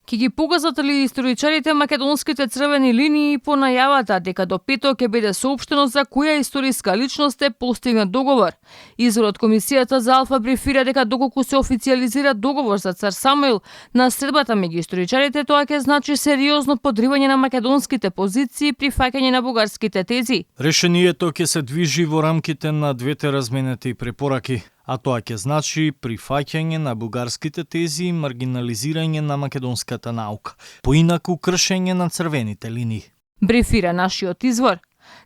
Ки ги покажат ли историчарите македонските црвени линии по најавата дека до петок ќе биде соопштено за која историска личност е постигнат договор. Извор од комисијата за Алфа брифира дека доколку се официјализира договор за цар Самуил на средбата меѓу историчарите, тоа ќе значи сериозно подривање на македонските позиции при фаќање на бугарските тези. Решението ќе се движи во рамките на двете разменети препораки, а тоа ќе значи прифаќање на бугарските тези и маргинализирање на македонската наука, поинаку кршење на црвените линии. Брифира нашиот извор.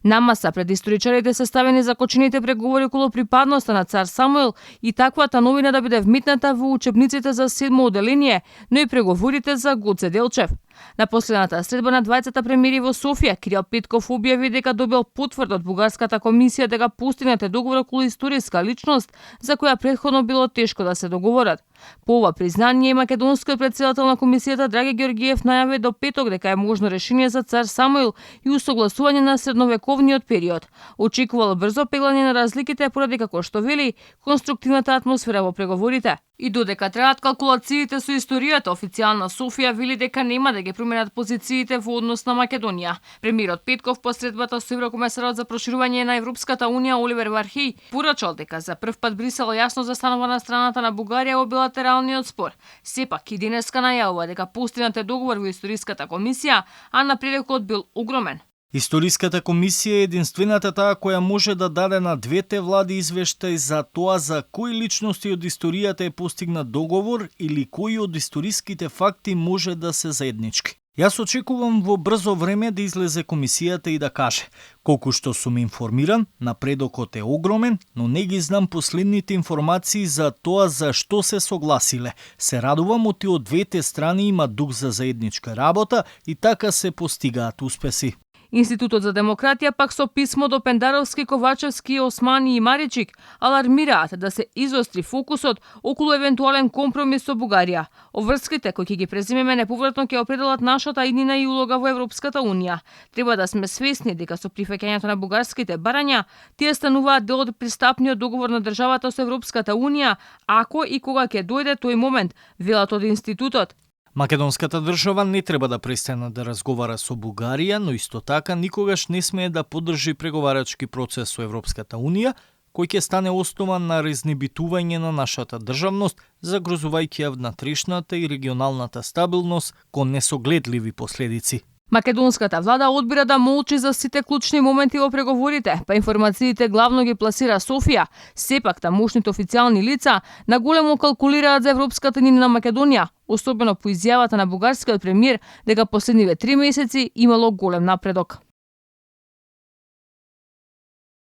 На маса пред историчарите се ставени закочените преговори околу припадноста на цар Самуил и таквата новина да биде вмитната во учебниците за 7 оделение, но и преговорите за Гоце Делчев. На последната средба на двајцата премиери во Софија, Кирил Петков објави дека добил потврда од бугарската комисија дека постигнате договор околу историска личност за која претходно било тешко да се договорат. По ова признание, македонскиот претседател на комисијата Драги Георгиев најави до петок дека е можно решение за цар Самуил и усогласување на средновековниот период. Очекувал брзо пеглање на разликите поради, како што вели, конструктивната атмосфера во преговорите. И додека траат калкулациите со историјата, официјална Софија вели дека нема да ги променат позициите во однос на Македонија. Премиерот Петков по средбата со еврокомесарот за проширување на Европската унија Оливер Вархеј порачал дека за прв пат Брисел јасно застанува на страната на Бугарија во билатералниот спор. Сепак и денеска најавува дека постигнат е договор во историската комисија, а напредокот бил огромен. Историската комисија е единствената таа која може да даде на двете влади извештај за тоа за кои личности од историјата е постигнат договор или кои од историските факти може да се заеднички. Јас очекувам во брзо време да излезе комисијата и да каже: колку што сум информиран, напредокот е огромен, но не ги знам последните информации за тоа за што се согласиле. Се радувам оти од двете страни има дух за заедничка работа и така се постигаат успеси. Институтот за демократија пак со писмо до Пендаровски, Ковачевски, Османи и Маричик алармираат да се изостри фокусот околу евентуален компромис со Бугарија. Обврските кои ќе ги преземеме неповратно ќе определат нашата иднина и улога во Европската унија. Треба да сме свесни дека со прифаќањето на бугарските барања, тие стануваат дел од пристапниот договор на државата со Европската унија, ако и кога ќе дојде тој момент, велат од институтот. Македонската држава не треба да престане да разговара со Бугарија, но исто така никогаш не смее да поддржи преговарачки процес со Европската унија, кој ќе стане основа на разнебитување на нашата државност, загрозувајќи ја внатрешната и регионалната стабилност кон несогледливи последици. Македонската влада одбира да молчи за сите клучни моменти во преговорите, па информациите главно ги пласира Софија. Сепак тамошните официјални лица наголемо калкулираат за Европската унија на Македонија, особено по изјавата на бугарскиот премиер дека последниве 3 месеци имало голем напредок.